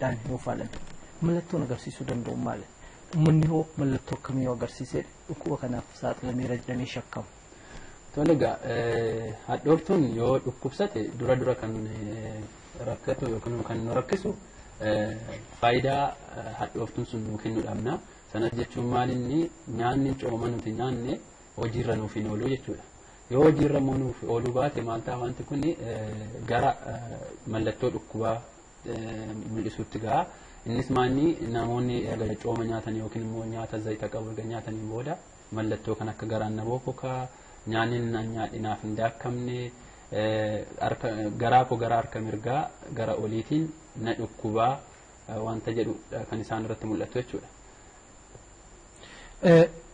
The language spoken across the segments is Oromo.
Dhaan yoo faalame mallattoon agarsiisuu danda'u maali? Uummanni hoo mallattoo akkamii yoo agarsiisee dhukkuba kanaaf saaxilameera jedhamee shakkamu? Tole egaa, hadhooftuun yoo dhukkubsate dura dura kan rakkatu yookiin kan nu rakkisu faayidaa hadhooftuun sun nuu kennu dhabna. Sanas jechuun maal, inni nyaanni cooma nuti nyaanne hojiirra nuuf hin oolu jechuudha. Yoo hojiirra immoo nuuf ooluu baate maal ta'a? Wanti kun gara mallattoo dhukkubaa mul'isuutti ga'a. Innis maanni, namoonni erga cooma nyaatan yookiin immoo nyaata zayita qabu erga nyaataniin booda mallattoo kan akka garaan na bokokaa, nyaanni nyaadhe naaf hin daakkamne, garaa koo gara harka mirgaa gara oliitiin na dhukkubaa wanta jedhu kan isaan irratti mul'atu jechuudha.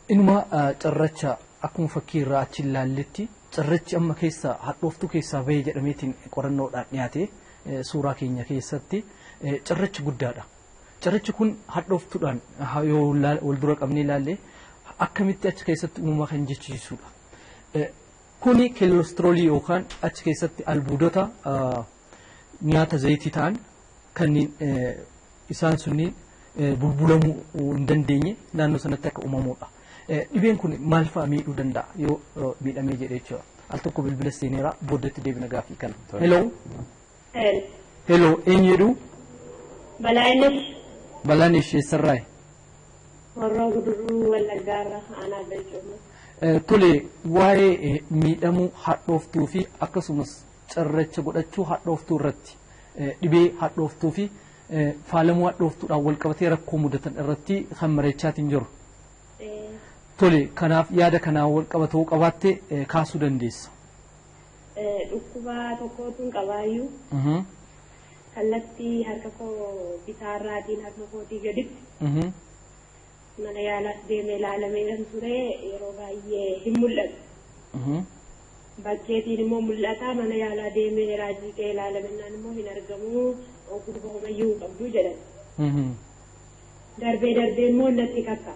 Inuma cirracha akkuma fakkii irraa achi ilaalletti, cirrachi amma keessa hadhooftuu keessaa bahee jedhameetiin qorannoodhaan dhiyaate suuraa keenya keessatti cirrachi guddaadha. Cirrachi kun hadhooftuudhaan yoo wal dura qabnee ilaalle akkamitti achi keessatti uumama kan jechisiisudha. Kuni keelestiroolii yookaan achi keessatti albuudota nyaata zayitii ta'an kanneen isaan sunniin bulbulamuu hin dandeenye naannoo sanatti akka uumamudha. Dhibeen kun maal fa'a miidhuu danda'a yoo miidhamee jedhee jechuudha? Al tokko bilbila seeneera, booddatti deebina gaaffii kana. Hello. Hello, eenyu jedhu? Balaayinesh. Balaayinesh eessarraayi? Horroo Guduruu Wallaggaarra, aanaa Galcooma. Tole, waa'ee miidhamuu hadhooftuu fi akkasumas cirracha godhachuu hadhooftuu irratti, dhibee hadhooftuu fi faalamuu hadhooftuudhaan wal qabatee rakkoo mudatan irratti kan mari'achaatiin jiru. Tole, kanaaf yaada kanaan wal qabatoo qabaatte kaasuu dandeessa. Dhukkuba tokkootuun qabaayyuu. Kallattii harka koo bitaarraatiin harka kootii gaditti mana yaalaas deemee ilaalamee kan ture, yeroo baay'ee hin mul'atu. Bakkeetiin immoo mul'ata. Mana yaalaa deemee raajii ta'ee ilaalamennaan immoo hin argamu, dhukkuba homayyuu hin qabdu jedhan. Darbee darbee immoo natti kakka.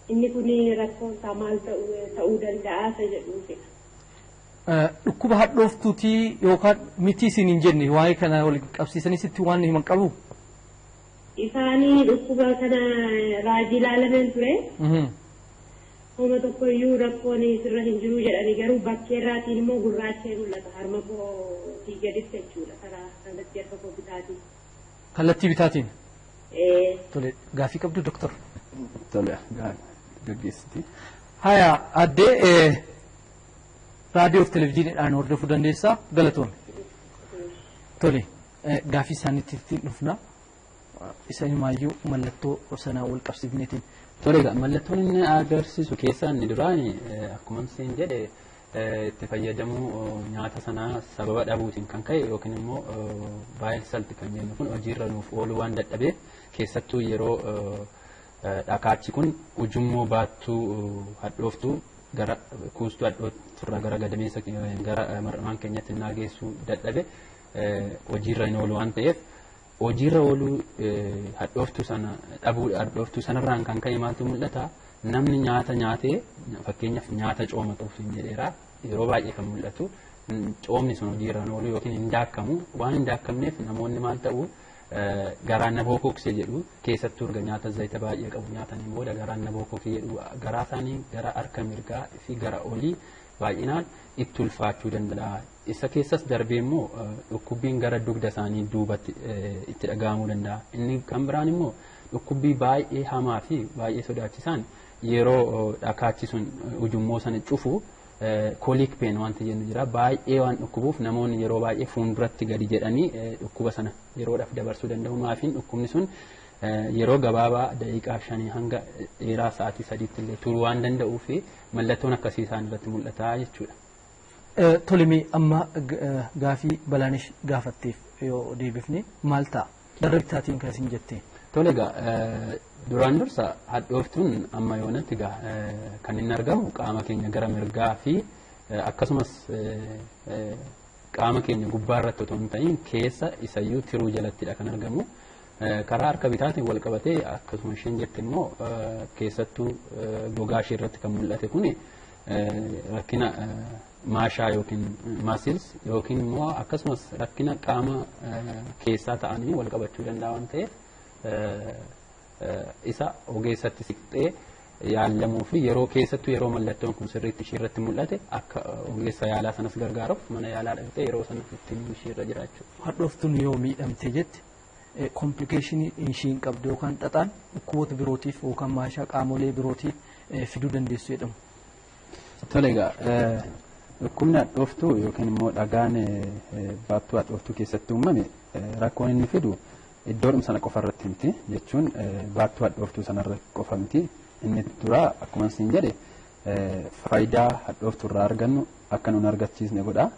Inni kun rakkoon isaa maal ta'uu danda'a isa jedhuufidha. Dhukkuba hadhooftuutii yookaan mitii isin hin jenne, waa'ee kana wal qabsiisanii sitti waan himan qabu? Isaanii dhukkuba kana raajii ilaalameen ture. Homa tokkoyyuu rakkoon sirra hin jiru jedhanii, garuu bakkeerraatiin immoo gurraachee mul'ata harma kootii gaditti jechuudha, karaa kallattii harka koo bitaatiin. Kallattii bitaatiin? Tole, gaaffii qabdu doktor? Tole, gaggeessiti. Haya addee, raadiyoo fi televizyiiniidhaan hordofuu dandeessaa, galatoome. Tole, gaaffii isaaniitti ittiin dhufna. Isa himaayyuu mallattoo sanaa wal qabsiifneetiin. Tole egaa, mallattoon inni agarsiisu keessaa inni duraan akkuma isin jedhe itti fayyadamuu nyaata sanaa sababa dhabuutiin kan ka'e yookiin immoo bile salt kan jennu kun hojiirra nuuf ooluu waan dadhabeef, keessattuu yeroo dhakaachi kun ujummoo baattuu hadhooftuu gara kuustuu hadhoofturraa gara gadameessa gara mar'amaan keenyatti innaa geessuu dadhabe hojiirra hin oolu waan ta'eef, hojiirra ooluu hadhooftuu sana dhabuu, hadhooftuu sanarraan kan ka'e maaltu mul'ata? Namni nyaata nyaatee, fakkeenyaaf nyaata cooma qabu siin jedheera, yeroo baay'ee kan mul'atu coomni sun hojiirra hin oolu yookiin hin daakkamu. Waan hin daakkamneef namoonni maal ta'u? Garaan na bokoksee jedhu. Keessattuu erga nyaata zayita baay'ee qabu nyaatanii booda garaan na bokoksee jedhu. Garaa isaanii gara harka mirgaa fi gara olii baay'inaan itti ulfaachuu danda'a. Isa keessas darbee immoo dhukkubbiin gara dugda isaanii duubatti itti dhaga'amuu danda'a. Inni kan biraan immoo dhukkubbii baay'ee hamaa fi baay'ee sodaachisaan yeroo dhakaachi sun ujummoo sana cufu colic pain wanti jennu jira. Baay'ee waan dhukkubuuf namoonni yeroo baay'ee fuulduratti gadi jedhanii dhukkuba sana yeroodhaaf dabarsuu danda'u. Maafiin dhukkubni sun yeroo gabaabaa daqiiqaa 5 hanga dheeraa sa'aatii 3tti illee turuu waan danda'uu fi mallattoon akkasii isaan irratti mul'ata jechuudha. Tole, amma gaafii Balaanesh gaafatteef yoo deebifne maal ta'a? Darra bitaatiin kan isin jette. Tole egaa, duraan dursa hadhooftuun amma yoonatti egaa kan inni argamu qaama keenya gara mirgaa fi akkasumas qaama keenya gubbaa irratti otoo hin ta'in keessa isayyuu tiruu jalattidha kan argamu. Karaa harka bitaatiin wal qabatee akkasuma isheen jette immoo keessattuu gogaa ishee irratti kan mul'ate kuni rakkina Maashaa yookiin muscles yookiin immoo akkasumas rakkina qaama keessaa ta'anii wal qabachuu danda'a waan ta'eef, isa ogeessatti siqxee yaallamuu fi yeroo keessattuu yeroo mallattoon kun sirriitti ishee irratti mul'ate akka ogeessa yaalaa sanas gargaaruuf mana yaalaa dhaqxee yeroo sanatti ittiin ishee irra jiraachuu. Hadhooftuun yoo miidhamte jette, complicationii ishiin qabdu yookaan xaxaan dhukkuboota birootiif yookaan maashaa qaamolee birootiif fiduu dandeessu jedhamu. Tole egaa, dhukkubni hadhooftuu yookiin immoo dhagaan baattuu hadhooftuu keessatti uumame rakkoon inni fidu iddoodhuma sana qofa irratti miti, jechuun baattuu hadhooftuu sanarra qofa miti. Inni duraa akkuma isin jedhe faayidaa hadhooftuu irraa argannu akka nun argachiisne godha.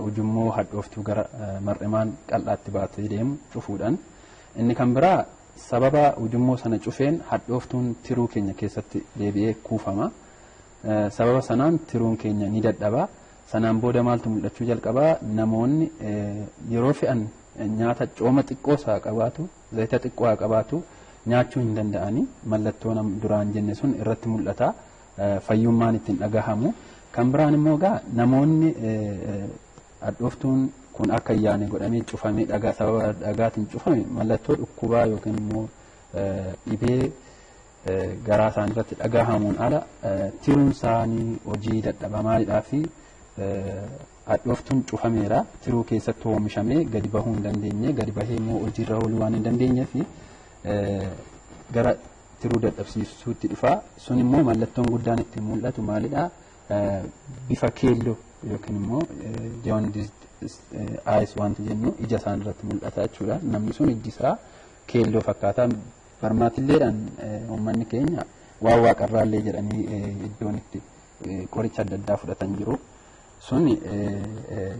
Ujummoo hadhooftuu gara mar'imaan qal'aatti baatee deemu cufuudhaan. Inni kan biraa sababa ujummoo sana cufeen hadhooftuun tiruu keenya keessatti deebi'ee kuufama. Sababa sanaan tiruun keenya ni dadhaba. Sanaan booda maaltu mul'achuu jalqabaa? Namoonni yeroo fe'an nyaata cooma xiqqoo isaa qabaatu, zayita xiqqoo haa qabaatu, nyaachuu hin danda'ani. Mallattoo duraan jenne sun irratti mul'ata. Fayyummaan ittiin dhagahamu. Kan biraan immoo egaa namoonni hadhooftuun kun akka hin yaane godhamee cufamee, dhagaa sababa dhagaatiin cufame, mallattoo dhukkubaa yookiin immoo dhibee garaa isaanii irratti dhagahamuun ala tiruun isaanii hojii dadhabaa maalidhaa fi hadhooftuun cufameera, tiruu keessatti oomishamee gadi bahuu hin dandeenye, gadi bahee immoo hojiirra ooluu waan hin dandeenye fi gara tiruu dadhabsiisuutti dhufa. Sun immoo mallattoon guddaan ittiin mul'atu maalidhaa? Bifa keelloo yookiin immoo jaundice eyes wanti jennu ija isaan irratti mul'ata jechuudha. Namni sun ijji isaa keelloo fakkaata. Barmaatilleedhaan uummanni keenya waan waaqarraallee jedhanii iddoon itti qoricha adda addaa fudhatan jiru. Sun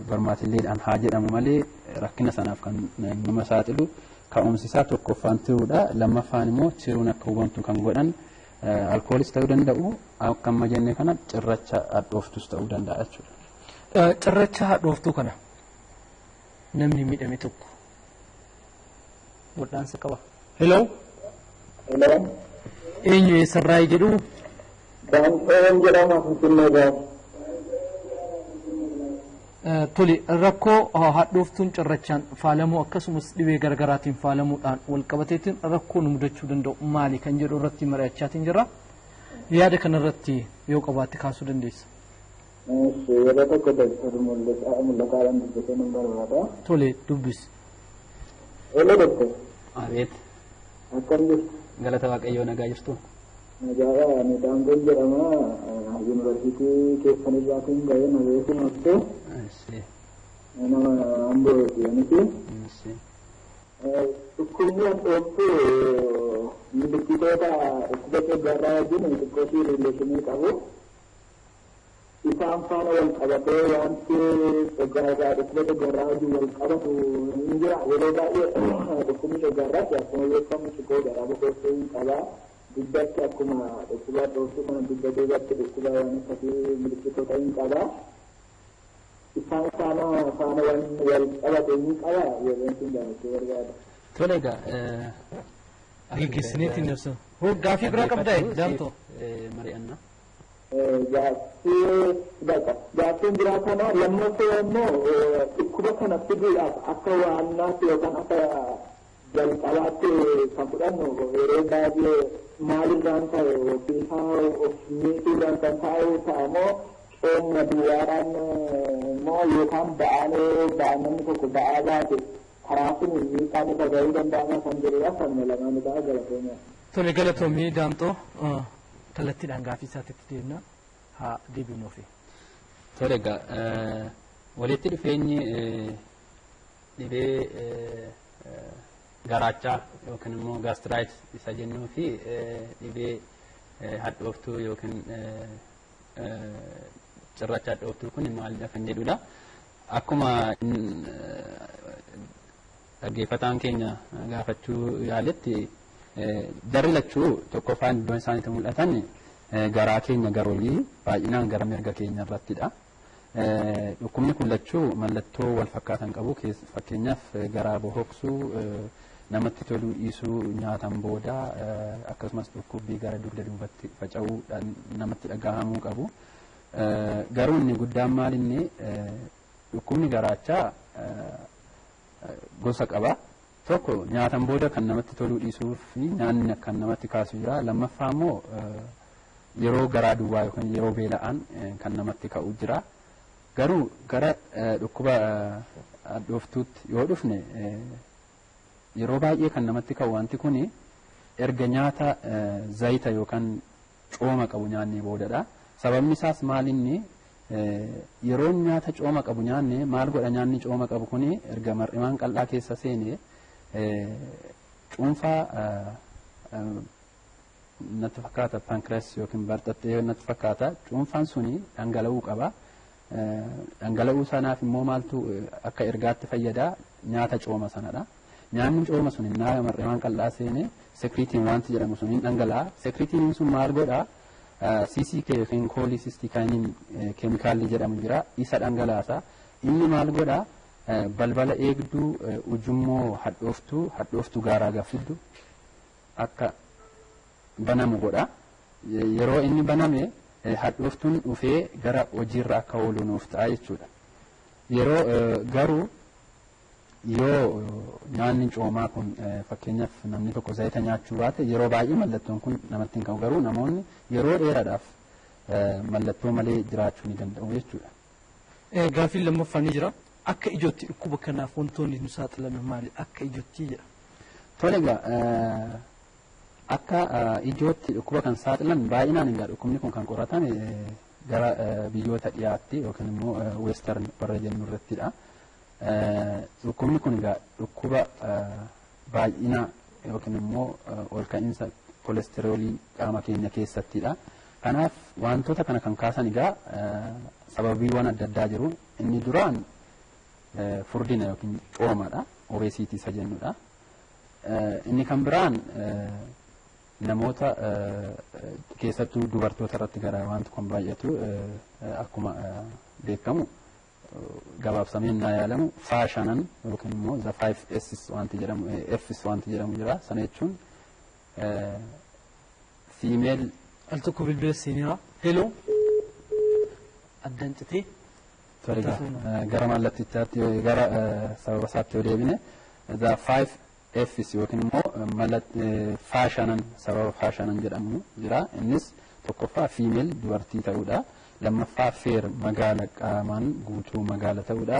barmaatilleedhaan haa jedhamu malee rakkina sanaaf kan nama saaxilu ka'umsi isaa tokkoffaan tiruudha. Lammaffaan immoo tiruun akka hubamtu kan godhan alkoolis ta'uu danda'u, akka amma jenne kana cirracha hadhooftus ta'uu danda'a jechuudha. Cirracha hadhooftuu kana namni miidhame tokko wal'aansa qaba. Hello. Hello. Eenyu, eessarraa jedhu? Daanqoon jedhama, Finfinnee irraa. Tole, rakkoo hadhooftuun cirrachaan faalamuu akkasumas dhibee garaagaraatiin faalamuudhaan wal qabateetiin rakkoo nu mudachuu danda'u maali kan jedhu irratti mari'achaatiin jira. Yaada kanarratti yoo qabaatte kaasuu dandeessa. Yeroo tokko Doktor Mul'ataadhaan dubbisee nan barbaada. Tole, dubbisi. Hello, Doktor. Abeet. Akkam jirtu? Galata Waaqayyoo, nagaa jirtu. Nagaadha, ani Daangoon jedhama. Yuunivarsiitii keessan irraatiin ga'ee na beeku. Nama Ambooti miti. Dhukkubni hadhooftuu milikkitoota dhukkuba coggaarraa wajjin xiqqoo fi relationii qabu. Isaan faana wal qabatee wanti coggaarraa, dhukkuba coggaarraa wajjin wal qabatu hin jira. Yeroo baay'ee dhukkubni coggaarraas akkuma beekamu xiqqoo garaa boqochuu hin qaba. Dubbatti akkuma dhukkuba hadhooftuu kana dugda duubatti dhukkuba waan akkasii milikkitoota hin qaba. Isaan faana waan wal qabate hin qaba yeroo sun gaafachuu barbaada. Tole egaa. Geggeessineetiin ibsa. Hoo, gaafii biraa qabdaa, Daamtoo? Mari'annaa. Gaaffii bakka gaaffiin biraa kana lammaffaa immoo dhukkuba kana fiduudhaaf akka waannaatti yookaan akka jalqabaatti kan fudhannu yeroo baay'ee maalirraan ta'e, yookiin of miidhuudhaan kan ta'u ta'amoo, coomna duwwaadhaan immoo yookaan ba'aan ba'aan namni tokko ba'aa baate karaa sun miidhaan isa gahuu danda'ama kan jedhudha. Kan lamaan isaa galatoomee. Tole, galatoomii Daamtoo, kallattiidhaan gaafii isaatitti deemna, haa deebinuufi. Tole egaa, walitti dhufeenyi dhibee garaachaa yookiin immoo gastritis isa jennuu fi dhibee hadhooftuu yookiin cirracha hadhooftuu kun maalidha kan jedhudha. Akkuma dhaggeeffataan keenya gaafachuu yaaletti, jarri lachuu tokkoffaan iddoon isaaniitti mul'atan garaa keenya garoolii, baay'inaan gara mirga keenya irrattidha. Dhukkubni kun lachuu mallattoo wal fakkaatan qabu. Fakkeenyaaf garaa bohoksuu, namatti toluu dhiisuu nyaatan booda, akkasumas dhukkubbii gara dugda duubatti faca'uu namatti dhagahamuu qabu. Garuu inni guddaan maal inni dhukkubni garaachaa gosa qaba. Tokko nyaatan booda kan namatti toluu dhiisuu fi nyaanni kan namatti kaasu jira. Lammaffaa immoo yeroo garaa duwwaa yookaan yeroo beela'an kan namatti ka'u jira. Garuu gara dhukkuba hadhooftuutti yoo dhufne yeroo baay'ee kan namatti ka'u wanti kun erga nyaata zayita yookaan cooma qabu nyaannee boodadha. Sababni isaas maal inni yeroo nyaata cooma qabu nyaanne maal godha nyaanni cooma qabu kun erga mar'imaan qal'aa keessa seene cuunfaa natti fakkaata pankreas yookiin barxaxxee natti fakkaata cuunfaan suni dhangala'uu qaba. Dhangala'uu sanaaf immoo maaltu akka ergaatti fayyada nyaata cooma sanadha. Nyaanni cooma sun innaa mar'imaan qal'aa seene sekiriitiin wanti jedhamu sun hin dhangala'a. Sekiriitiin sun maal godha? CCK yookiin koolisistiikaaniin keemikaalli jedhamu jira isa dhangalaasa. Inni maal godha? Balbala eegduu ujummoo hadhooftuu hadhooftuu gaaraa gaffiddu akka banamu godha. Yeroo inni baname hadhooftuun dhufee gara hojiirra akka oolu nuuf ta'a jechuudha. Yeroo garuu yoo nyaanni coomaa kun fakkeenyaaf namni tokko zayita nyaachuu baate yeroo baay'ee mallattoon kun namatti hin ka'u garuu namoonni yeroo dheeraadhaaf mallattoo malee jiraachuu ni danda'u jechuudha. Gaaffiin lammaffaan ni jira. Akka ijootti dhukkuba kanaaf wantoonni nu saaxilan maali? Akka ijootti jedha. Tole egaa akka ijootti dhukkuba kan saaxilan baay'inaan egaa dhukkubni kun kan qoratame gara biyyoota dhiyaatti yookiin immoo western warra jennu irrattidha. Dhukkubni kun egaa dhukkuba baay'ina yookiin immoo ol ka'iinsa kolesteroolii qaama keenya keessattidha. Kanaaf wantoota kana kan kaasan egaa sababiiwwan adda addaa jiru. Inni duraan furdina yookiin coomadha. Obesiitii isa jennudha. Inni kan biraan namoota keessattuu dubartoota irratti gara wanti kun baay'atu akkuma beekamu gabaabsamee naa yaalamu faashanan yookiin immoo the five S's wanti jedhamu F's wanti jedhamu jira. Sana jechuun female Al tokko bilbila seeneera. Hello. Addaan citee. Tole gara mallattichaatti gara sababa isaatti yoo deebine the five F's yookiin immoo faashanan sababa faashanan jedhamu jira. Innis tokkoffaa female dubartii ta'uudha. Lammaffaa feer magaala qaamaan guutuu magaala ta'uudha.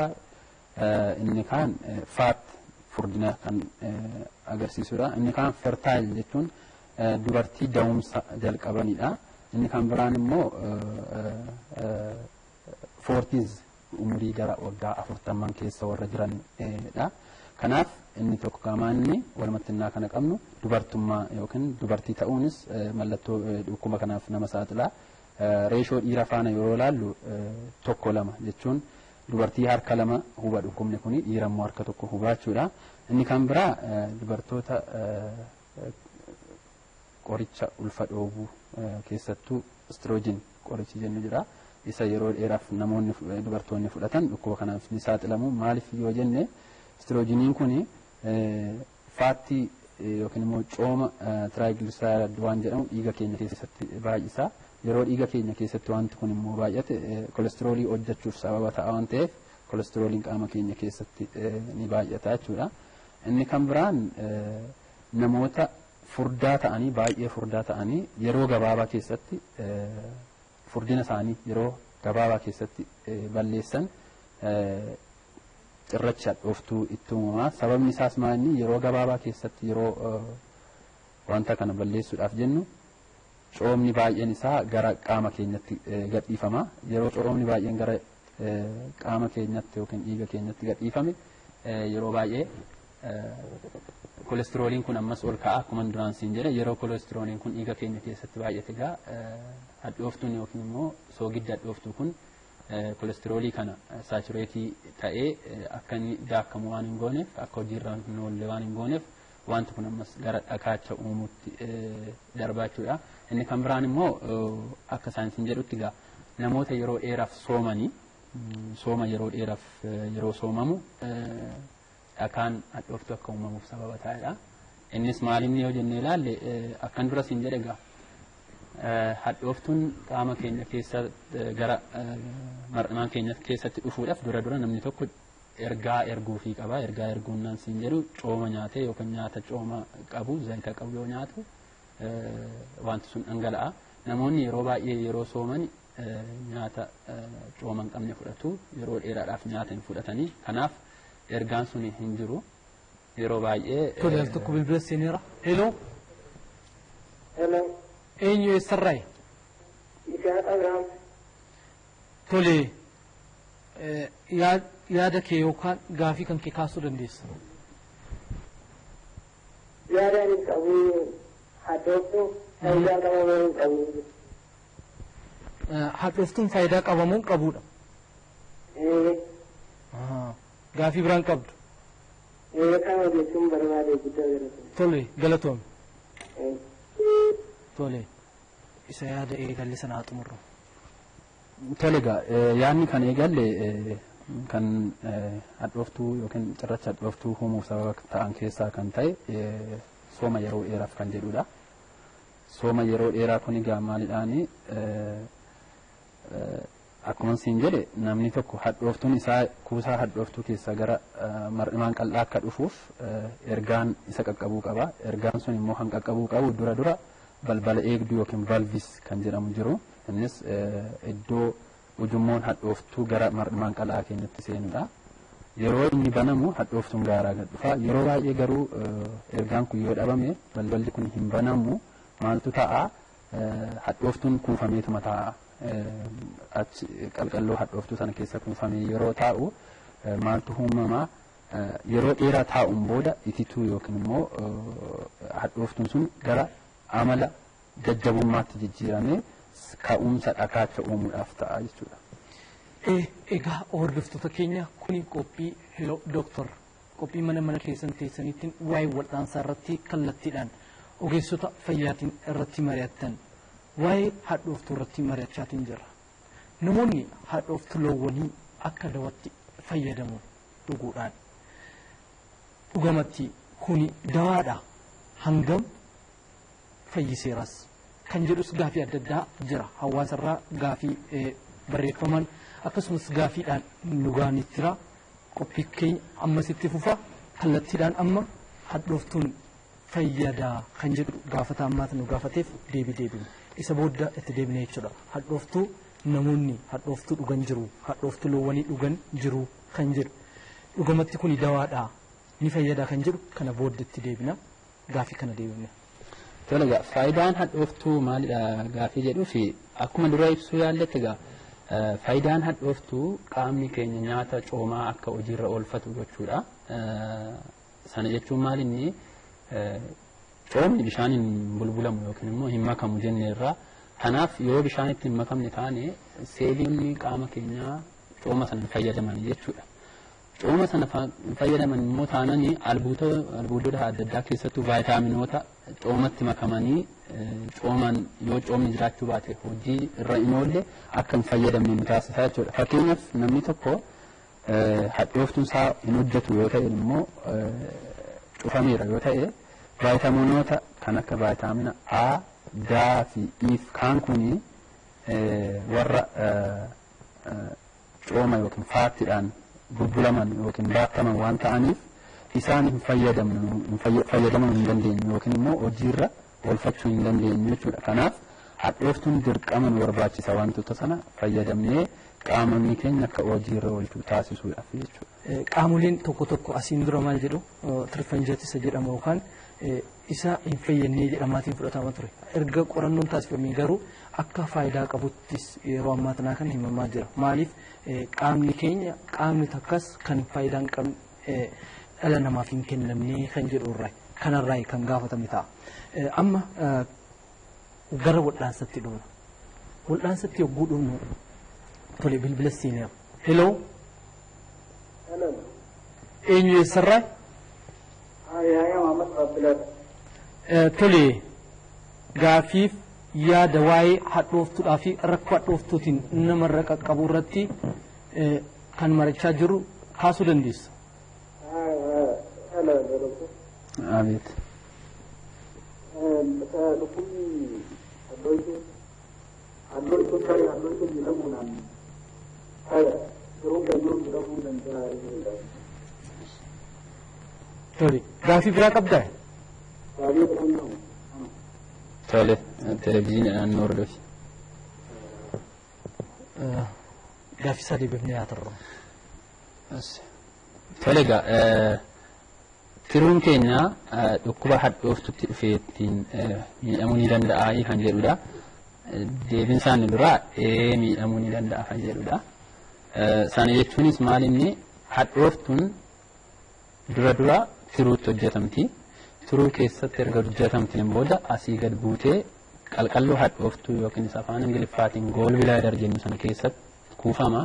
Inni kaan faat furdina kan agarsiisudha. Inni kaan fertile jechuun dubartii da'umsa jalqabanidha. Inni kan biraan immoo forties umurii gara waggaa 40 keessa warra jiranidha. Kanaaf inni tokko qaamaan inni walumattinnaa kana qabnu dubartummaa yookiin dubartii ta'uunis mallattoo dhukkuba kanaaf nama saaxila. Reeshoo dhiira faana yeroo laallu 1-2 jechuun dubartii harka 2 huba dhukkubni kuni dhiira immoo harka 1 hubaa jechuudha. Inni kan biraa dubartoota qoricha ulfa dhoobuu keessattuu istiroojiin qorichi jennu jira. Isa yeroo dheeraaf namoonni dubartoonni fudhatan dhukkuba kanaaf ni saaxilamu. Maaliif yoo jenne istiroojiiniin kuni faattii yookiin immoo cooma tiraayigilisaayid waan jedhamu dhiiga keenya keessatti baay'isa. Yeroo dhiiga keenya keessatti wanti kun immoo baay'ate kolesteroolii hojjechuuf sababa ta'a waan ta'eef kolesterooliin qaama keenya keessatti ni baay'ata jechuudha. Inni kan biraan namoota furdaa ta'anii baay'ee furdaa ta'anii yeroo gabaabaa keessatti furdina isaanii yeroo gabaabaa keessatti balleessan cirracha hadhooftuu itti uumamaa. Sababni isaas maal yeroo gabaabaa keessatti yeroo wanta kana balleessuudhaaf jennu coomni baay'een isaa gara qaama keenyatti gadhiifama. Yeroo coomni baay'een gara qaama keenyatti yookiin dhiiga keenyatti gadhiifame yeroo baay'ee kolesterooliin kun ammas ol ka'a akkuma duraan siin jedhe yeroo kolesterooliin kun dhiiga keenya keessatti baay'ate egaa hadhooftuun yookiin immoo soogidda hadhooftuu kun kolesteroolii kana saatureetii ta'ee akka inni daakamu waan hin gooneef akka hojiirra hin oolle waan hin gooneef wanti kun ammas gara dhakaacha uumuutti darbaa jechuudha. Inni kan biraan immoo akka saayinsiin jedhutti egaa namoota yeroo dheeraaf soomanii sooma yeroo dheeraaf yeroo soomamu dhakaan hadhooftuu akka uumamuuf sababa ta'edha. Innis maalinni yoo jennee ilaalle akkan dura siin jedhe egaa Hadhooftuun qaama keenya keessa gara mar'imaan keenya keessatti dhufuudhaaf dura dura namni tokko ergaa erguufii qaba. Ergaa erguunnaan siin jedhu cooma nyaatee yookaan nyaata cooma qabu zayita qabu yoo nyaatu wanti sun dhangala'a. Namoonni yeroo baay'ee yeroo sooman nyaata cooma hin qabne fudhatu. Yeroo dheeraadhaaf nyaata hin fudhatanii. Kanaaf ergaan sun hin jiru. Yeroo baay'ee. Tole al tokko bilbila seeneera. Heloo. Hello. Eenyu eessarraayi? Isaaq Abrahaam. Tole yaada kee yookaan gaafii kan kee kaasuu dandeessa. Yaada ani qabu hadhooftuu faayidaa qabamuu hin qabu. Hadhooftuun faayidaa qabamuu hin qabudha. Gaafii biraan qabdu. Kana jechuun barbaade guddaa galatoomi. Tole galatoomi. Tole isa yaada eegalle sana haa xumurru. Tole egaa yaadni kan eegalle kan hadhooftuu yookiin cirracha hadhooftuu uumuuf sababa ta'an keessaa kan ta'e sooma yeroo dheeraaf kan jedhudha. Sooma yeroo dheeraa kun egaa maalidhaani akkuma siin jedhe namni tokko hadhooftuun isaa kuusaa hadhooftuu keessaa gara mar'imaan qal'aa akka dhufuuf ergaan isa qaqqabuu qaba. Ergaan sun immoo kan qaqqabuu qabu dura dura balbala eegduu yookiin valvis kan jedhamu jiru. Innis iddoo ujummoon hadhooftuu gara mar'imaan qal'aa keenyatti seenudha. Yeroo inni banamu hadhooftuun gaaraa gad dhufa. Yeroo baay'ee garuu ergaan kun yoo dhabame balballi kun hin banamu maaltu ta'a hadhooftuun kuufameetuma taa'a. Achi qalqalloo hadhooftuu sana keessa kuufamee yeroo taa'u maaltu uumamaa yeroo dheeraa taa'uun booda itituu yookiin immoo hadhooftuun sun gara amala jajjabummaatti jijjiiramee ka'umsa dhakaacha uumuudhaaf ta'a jechuudha. Egaa hordoftoota keenya kuni qophii Heloo Dooktor qophii mana mana keessan teessaniitiin waa'ee wal'aansaa irratti kallattiidhaan ogeessota fayyaatiin irratti mari'attan waa'ee hadhooftuu irratti mari'achaatiin jirra. Namoonni hadhooftuu loowwanii akka dawaatti fayyadamu dhuguudhaan dhugamatti kuni dawaadha hangam fayyiseeras kan jedhus gaafii adda addaa jira hawaasarraa gaafii barreeffaman akkasumas gaafiidhaan nu jira qophii keenya ammasitti fufa kallattiidhaan amma hadhooftuun fayyadaa kan jedhu gaafata ammaata nu gaafateef deebii deebinu isa booda itti deebine jechuudha hadhooftuu namoonni hadhooftuu dhugan jiru hadhooftuu loowwanii dhugan jiru kan jedhu dhugamatti kuni dawaadha ni fayyadaa kan jedhu kana booda itti deebina gaafii kana deebine. Tole egaa faayidaan hadhooftuu maalidha gaafii jedhuu fi akkuma dura ibsuu yaalletti egaa faayidaan hadhooftuu qaamni keenya nyaata coomaa akka hojiirra oolfatu gochuudha. Sana jechuun maal inni coomni bishaaniin bulbulamu yookiin immoo hin makamu jenneerra. Kanaaf yoo bishaan itti hin makamne taane seeliin qaama keenyaa cooma sana fayyadaman jechuudha. Cooma sana fayyadaman immoo taananii albuudota adda addaa keessattuu vaayitaaminoota coomatti makamanii cooman yoo coomni jiraachuu baate hojii irra hin oolle akka hin fayyadamne nu taasisa jechuudha. Fakkeenyaaf namni tokko hadhooftuun isaa hin hojjetu yoo ta'e immoo cufameera yoo ta'e vaayitaaminoota kan akka vaayitaamina A, D fi E kaan kuni warra cooma yookiin faattiidhaan bulbulaman yookiin baattaman waan ta'aniif isaan hin fayyadamuu hin dandeenyu yookiin immoo hojiirra oolfachuu hin dandeenyu jechuudha. Kanaaf hadhooftuun dirqama nu barbaachisa wantoota sana fayyadamnee qaamonni keenya akka hojiirra oolchu taasisuudhaaf jechuudha. Qaamoleen tokko tokko asiin dura maal jedhu tirfanjatisa jedhama yookaan isa hin fayyadnee jedhamaatiin fudhatama ture. Erga qorannoon taasifame garuu akka faayidaa qabuttis yeroo ammaa tanaa kana himamaa jira. Maaliif qaamni keenya qaamni takkas kan faayidaa hin qabne dhala namaaf hin kennamne kan jedhu irraa kanarraa kan gaafatame ta'a. Amma gara wal'aansatti dhufna. Wal'aansatti yogguu dhufnu tole bilbila seeneera. Heloo. Hello. Eenyu eessarraa? Yaaya Muhammad Abdullahi. Tole gaafiif yaada waa'ee hadhooftuudhaa fi rakkoo hadhooftuutiin namarra qaqqabu irratti kan marachaa jiru kaasuu dandeessa. Hello, doctor. Abeet. Dhukkubni Hadhooftuun tarii hadhooftuun miidhamuudhaan taya yeroo gayyoo miidhamuu danda'a. Tole gaafii biraa qabdaa? Gaafii biraa hin qabu. Tole televezyiiniidhaan nu hordofi. Gaafii isaa deebifnee haa turru. Tole egaa tiruun keenya dhukkuba hadhooftutti dhufee ittiin miidhamuu ni danda'a kan jedhudha. Deebiin isaanii duraa ee miidhamuu ni danda'a kan jedhudha. Sana jechuunis maal inni hadhooftuun dura dura tiruutti hojjetamti. Tiruu keessatti erga hojjetamteen booda asii gad buutee qalqalloo hadhooftuu yookiin afaan Ingiliffaatiin gall bladder jennu sana keessatti kuufama.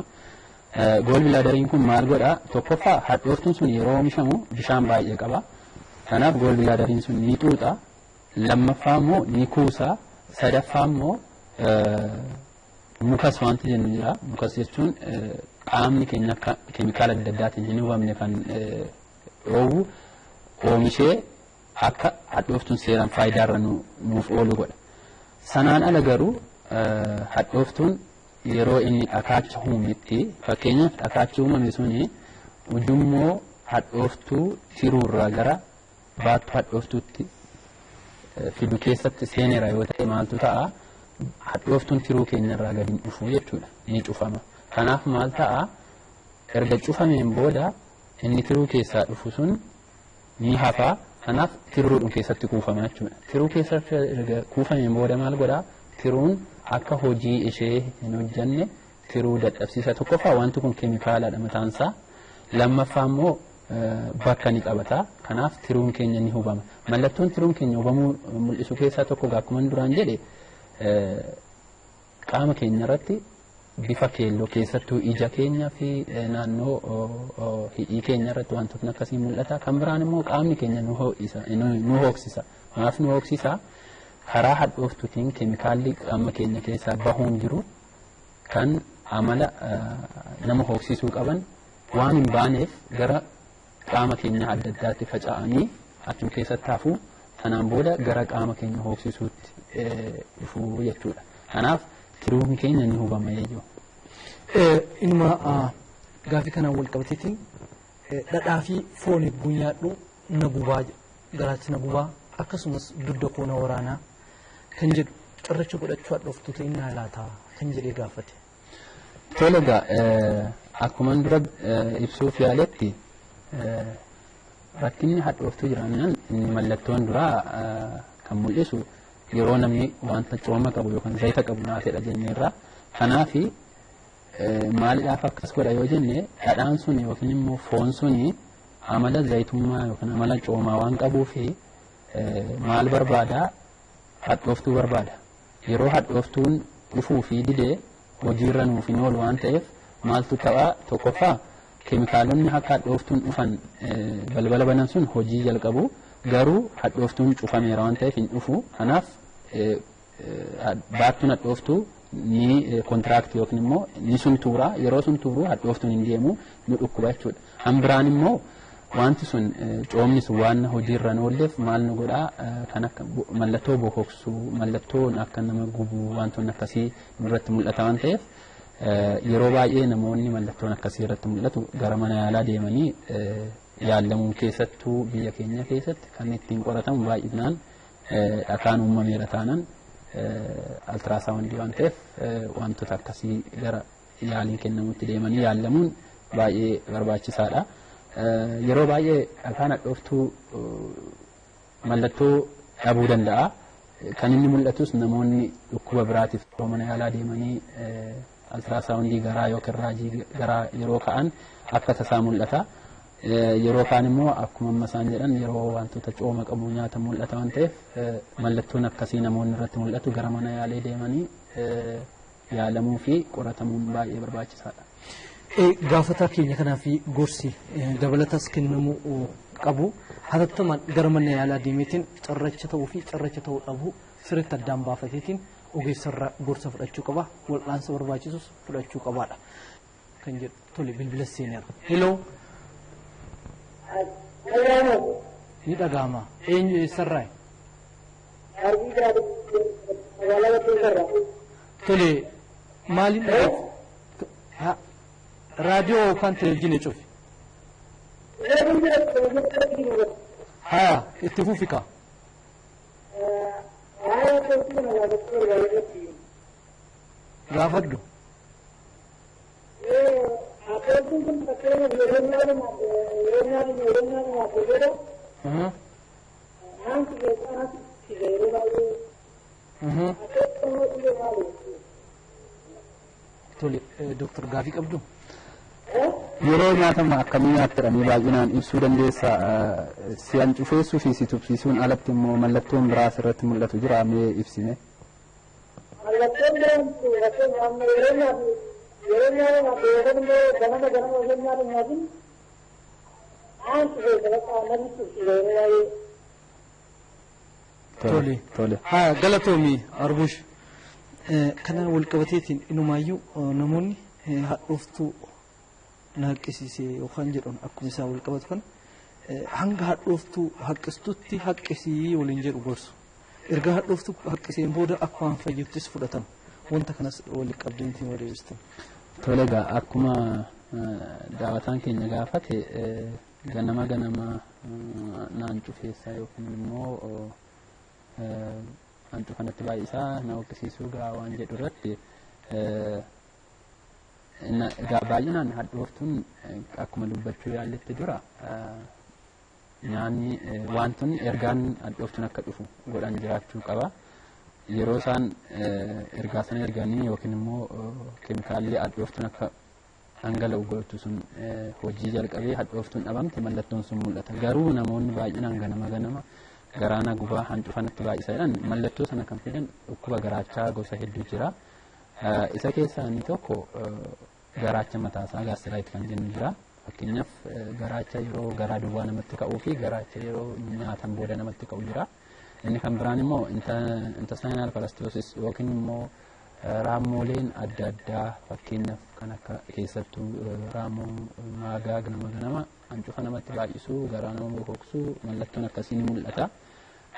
Gall bladderiin kun maal godhaa? Tokkoffaa hadhooftuun sun yeroo oomishamu bishaan baay'ee qaba. Kanaaf gall bladderiin sun ni xuuxa. Lammaffaa immoo ni kuusa. Sadaffaa immoo mucus wanti jennu jira. Mucus jechuun qaamni keenya akka keemikaala adda addaatiin hin hubamne kan dhoowwu oomishee akka hadhooftuun seeraan faayidaarra nuuf oolu godha. Sanaan ala garuu hadhooftuun yeroo inni dhakaacha uumetti fakkeenyaaf dhakaachi uumame suni ujummoo hadhooftuu tiruurraa gara baattuu hadhooftuutti fidu keessatti seeneera yoo ta'e maaltu ta'a hadhooftuun tiruu keenyarraa gadi hin dhufu jechuudha ni cufama. Kanaaf maal ta'a erga cufameen booda inni tiruu keessaa dhufu sun ni hafaa kanaaf tiruudhuma keessatti kuufama jechuudha. Tiruu keessatti erga kuufameen booda maal godhaa tiruun akka hojii ishee hin hojjanne tiruu dadhabsiisa. Tokkoffaa wanti kun keemikaaladha mataansaa. Lammaffaa immoo bakka ni qabata. Kanaaf tiruun keenya ni hubama. Mallattoon tiruun keenya hubamuu mul'isu keessaa tokko akkuma duraan jedhe qaama keenya irratti bifa keelloo keessattuu ija keenya fi naannoo hidhii keenya irratti wantootni akkasii mul'ata. Kan biraan immoo qaamni keenya nu hooksisa. Maaf nu hooksisa? Karaa hadhooftuutiin keemikaalli qaama keenya keessaa bahuun jiru kan amala nama hooksisuu qaban waan hin baaneef gara qaama keenya adda addaatti faca'anii achuma keessatti hafuu sanaan booda gara qaama keenya hooksisuutti dhufuu jechuudha. Kanaaf tiruun keenya ni hubama jechuudha. Inuma gaafii kanaan wal qabateetiin dhadhaa fi foon hedduu nyaadhu na gubaa garaachi na gubaa akkasumas dugda koo na waraanaa kan jedhu cirracha godhachuu hadhooftuu ta'e innaa laata kan jedhee gaafate. Tole egaa akkuma dura ibsuuf yaaletti rakkinni hadhooftuu jiraannaan inni mallattoon duraa kan mul'isu yeroo namni wanta cooma qabu yookaan zayita qabu nyaatedha jenneerra. Kanaafi maaliidhaaf akkas godha yoo jenne dhadhaan sun yookiin immoo foon suni amala zayitummaa yookaan amala coomaa waan qabuufi maal barbaada hadhooftuu barbaada. Yeroo hadhooftuun dhufuu fi didee hojiirra nuuf hin oolu waan ta'eef maaltu ta'a tokkoffaa keemikaalonni akka hadhooftuun dhufan balbala banan sun hojii jalqabu garuu hadhooftuun cufameera waan ta'eef hin dhufu kanaaf baattuun hadhooftuu ni contract yookiin immoo ni suntuura yeroo suntuuru hadhooftuun hin deemu nu dhukkuba jechuudha. Hambiraan immoo wanti sun coomni sun waan hojiirra hin oolleef maal nu godhaa kan akka mallattoo bokoksuu mallattoon akka nama gubuu wantoonni akkasii nurratti mul'ata waan ta'eef yeroo baay'ee namoonni mallattoon akkasii irratti mul'atu gara mana yaalaa deemanii yaallamuun keessattuu biyya keenya keessatti kan ittiin qoratamu baay'inaan dhakaan uumameera taanaan ultrasoundii waan ta'eef wantoota akkasii gara yaaliin kennamutti deemanii yaallamuun baay'ee barbaachisaadha. Yeroo baay'ee dhakaan hadhooftuu mallattoo dhabuu danda'a. Kan inni mul'atus namoonni dhukkuba biraatiif yeroo mana yaalaa deemanii ultrasoundii garaa yookiin raajii garaa yeroo ka'an akka tasaa mul'ata. Yeroo kaan immoo akkuma amma isaan jedhan yeroo wantoota cooma qabu nyaata mul'ata waan ta'eef mallattoon akkasii namoonni irratti mul'atu gara mana yaalii deemanii yaalamuu fi qoratamuun baay'ee barbaachisaadha. Gaafataa keenya kanaaf gorsi dabalatas kennamuu qabu hatattamaan gara mana yaalaa deemeetiin cirracha ta'uu fi cirracha ta'uu dhabuu sirriitti addaan baafateetiin ogeessarraa gorsa fudhachuu qaba wal'aansa barbaachisus fudhachuu qabaadha kan jedhu tole bilbila seeneera. Heloo. Ni dhaga'ama. Eenyu eessarraa? Magaalaa Batteessaarraa. Tole maaliin dhaggeeffatu? Raadiyoo yookaan televezyiinii cufi. Haa itti fufi kaa. Gaafadhu. Tole dooktar gaafii qabdu. Yeroo nyaatamu akkamii nyaattadha baay'inaan ibsuu dandeessa. Si hancufeessuu fi si tubsiisuun alatti immoo mallattoon biraa asirratti mul'atu jira mee ibsime. Mallattoon biraan fakkeenya yeroo nyaatu yeroo nyaatamu yookaan immoo ganama ganama osoo nyaata nyaatin hancufeessa bakka namni tubsiisa yeroo baay'ee. Tole. Tole. Haa galatoomi Arbush. Kanaan wal qabateetiin inumaayyuu namoonni hadhooftuu na haqqisiise yookaan jedhuun akkuma isaan wal qabatu kana hanga hadhooftuu haqqistutti haqqisii waliin jedhu gorsu. Erga hadhooftuu haqqiseen booda akkuma fayyuttis fudhatama. Wanta kanas wal qabdeetiin wal deebistan. Tole egaa akkuma daawataan keenya gaafate ganama ganama naan cufeessa yookiin immoo hancufanatti baay'isaa na hoqqisiisuu gaa waan jedhu irratti egaa baay'inaan hadhooftuun akkuma dubbachuu yaalletti dura nyaanni wantoonni ergaan hadhooftuun akka dhufu godhan jiraachuu qaba. Yeroo isaan ergaa sana erganii yookiin immoo keemikaalli hadhooftuun akka dhangala'u godhatu sun hojii jalqabee hadhooftuun dhabamte mallattoon sun mul'ata. Garuu namoonni baay'inaan ganama ganama garaana gubaa hancufanatti baay'isa jedhan mallattoo sana kan fidan dhukkuba garaachaa gosa hedduu jira. Isa keessaa inni tokko garaacha mataasaa gaastiraayit kan jennu jira. Fakkeenyaaf garaacha yeroo garaa duwwaa namatti ka'uu fi garaacha yeroo nyaatan booda namatti ka'u jira. Inni kan biraan immoo intestinal parasitosis yookiin immoo raammooleen adda addaa fakkeenyaaf kan akka keessattuu raammoo maagaa ganama ganama hancufa namatti baay'isuu garaa nama bokoksuu mallattoon akkasii ni mul'ata.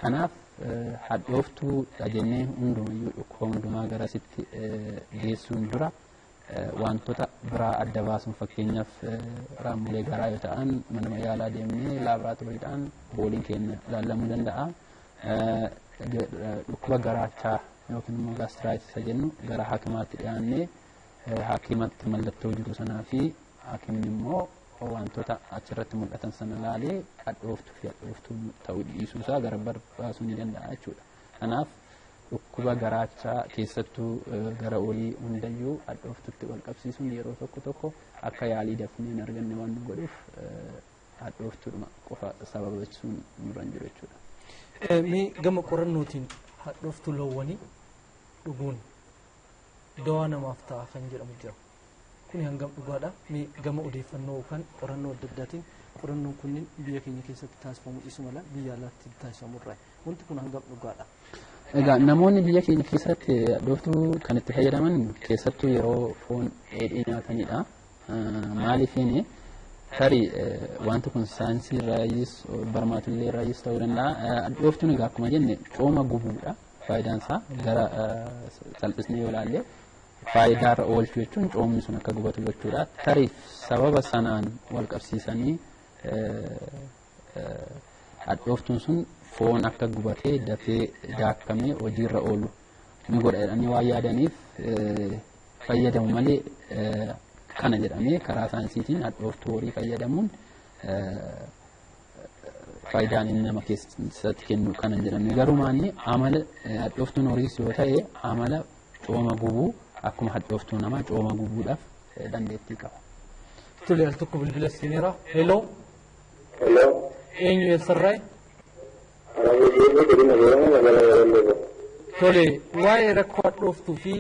Kanaaf hadhooftuu jennee hundumayyuu dhukkuba hundumaa garasitti geessuun dura wantoota biraa adda baasuun fakkeenyaaf raammolee garaa yoo ta'an mana yaalaa deemnee laaboraatooriidhaan booliin keenya ilaalamuu danda'a. Dhukkuba garaachaa yookiin immoo gaastiraayit isa jennu gara hakimaatti dhiyaannee hakimatti mallattoo jiru sanaa fi hakimni immoo wantoota achirratti mul'atan sana laalee hadhooftuu fi hadhooftuu ta'uu dhiisuusaa gara barbaasuu ni danda'a jechuudha. Kanaaf dhukkuba garaachaa keessattuu gara olii hundayyuu hadhooftutti wal qabsiisuun yeroo tokko tokko akka yaalii dafnee hin arganne waan nu godhuuf hadhooftuudhuma qofa sababeessuun nurra hin jiru jechuudha. Mee gama qorannootiin hadhooftuu loowwanii dhuguun dawaa namaaf ta'a kan jedhamu jira. Kuni hangam dhugaadha? Mee gama odeeffannoo yookaan qorannoo adda addaatiin qorannoon kunniin biyya keenya keessatti taasifamu dhiisuu mala biyya alaatti taasifamu irraa. Wanti kun hangam dhugaadha? Egaa namoonni biyya keenya keessatti hadhooftuu kan itti fayyadaman keessattuu yeroo foon dheedhii nyaatanidha. Maaliifini tarii wanti kun saayinsii irraayyis barmaatullee irraayyis ta'uu danda'a. Hadhooftuun egaa akkuma jenne cooma gubuudha faayidaan isaa gara salphisnee yoo ilaalle faayidaarra oolchuu jechuun coomni sun akka gubatu gochuudha. Tarii sababa sanaan wal qabsiisanii hadhooftuun sun foon akka gubatee dafee daakamee hojiirra oolu ni godha jedhanii waan yaadaniif fayyadamu malee kana jedhamee karaa saayinsiitiin hadhooftuu horii fayyadamuun faayidaan inni nama keessatti kennu kana hin jedhamne. Garuu maanni amala hadhooftuun horiis yoo ta'e amala cooma gubuu akkuma hadhooftuu namaa cooma gubuudhaaf dandeettii qaba. Tole al tokko bilbila seeneera. Heloo. Hello. Eenyu eessarraa? Arabiyyuu godina Booranaa magaalaa Yaaballoo. Tole waa'ee rakkoo hadhooftuu fi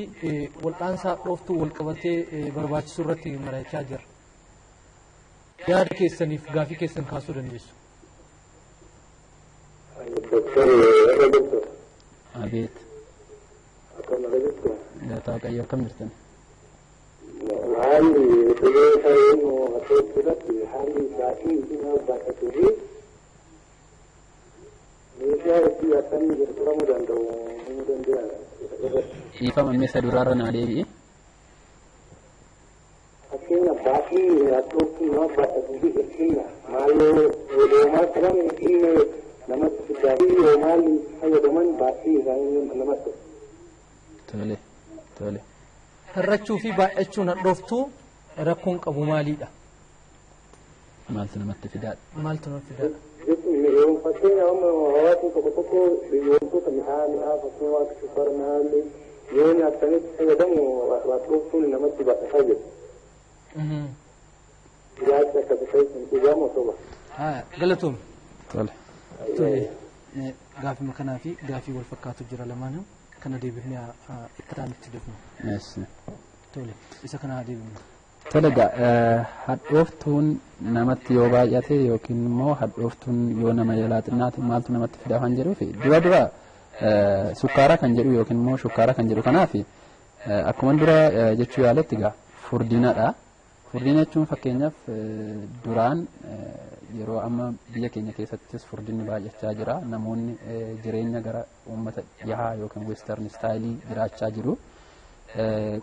wal'aansa hadhooftuu wal qabatee barbaachisu irratti mari'achaa jirra. Yaada keessaniif gaafii keessan kaasuu dandeessu. Doktor warra doktor. Abeet. Akkam naga jirtu. Galata Waaqayyoo akkam jirtan? Haalli dhibee sareen hadhooftuu irratti haalli baay'ee isin baay'atuu fi HIV akkamii hir'ifamuu danda'u himuu danda'a irratti. Dhiifama meeshaa duraarra naa deebi'i. Fakkeenya baasii hadhooftuu nama baay'atuu fi hir'ina maaloo yoomaa qaban hir'ina namatti fidaa fi yoomaal fayyadaman baasii isaanii namatti. Tole tole. Hir'achuu fi baay'achuun hadhooftuu rakkoon qabu maalidha? Maaltu namatti fidaadha? Maaltu namatti fidaadha? Jechuun fakkeenya amma hawaasni tokko tokko wantoota mi'aa mi'aa fakkeenya waan sukkaara mi'aa yoo nyaatanitti fayyadamu hadhooftuun namatti baay'ataa jiru. Ilaalcha akkasii ta'e dhugamu soba. Galatoom. Tole. Tole. Gaafii kanaa fi gaafii wal fakkaatu jira lamaanuu kana deebifnee itti aanutti deebifnu. Tole. Isa kana haa deebifnu. Tole egaa hadhooftuun namatti yoo baay'ate yookiin immoo hadhooftuun yoo nama jalaa xinnaate maaltu namatti fida kan jedhuu fi dura dura sukkaara kan jedhu yookiin immoo shukkaara kan jedhu kanaaf akkuma dura jechuu yaaletti egaa furdinadha. Furdina jechuun fakkeenyaaf duraan yeroo amma biyya keenya keessattis furdinni baay'achaa jira. Namoonni jireenya gara uummata dhihaa yookiin western istaayilii jiraachaa jiru.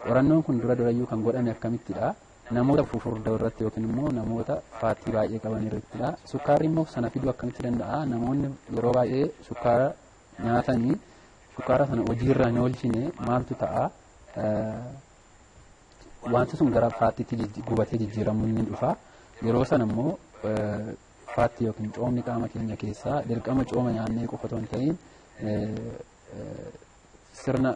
Qorannoon kun dura durayyuu kan godhame akkamittidha? Namoota fufurdoo irratti yookiin immoo namoota faatii baay'ee qaban irrattidha. Sukkaarri immoo sana fiduu akkamitti danda'a? Namoonni yeroo baay'ee sukkaara nyaatanii sukkaara sana hojiirra hin oolchine maaltu ta'a? Wanti sun gara faattiitti gubatee jijjiiramuu ni dhufa. Yeroo sana immoo faatti yookiin coomni qaama keenya keessaa dirqama cooma nyaannee qofa otoo hin ta'in sirna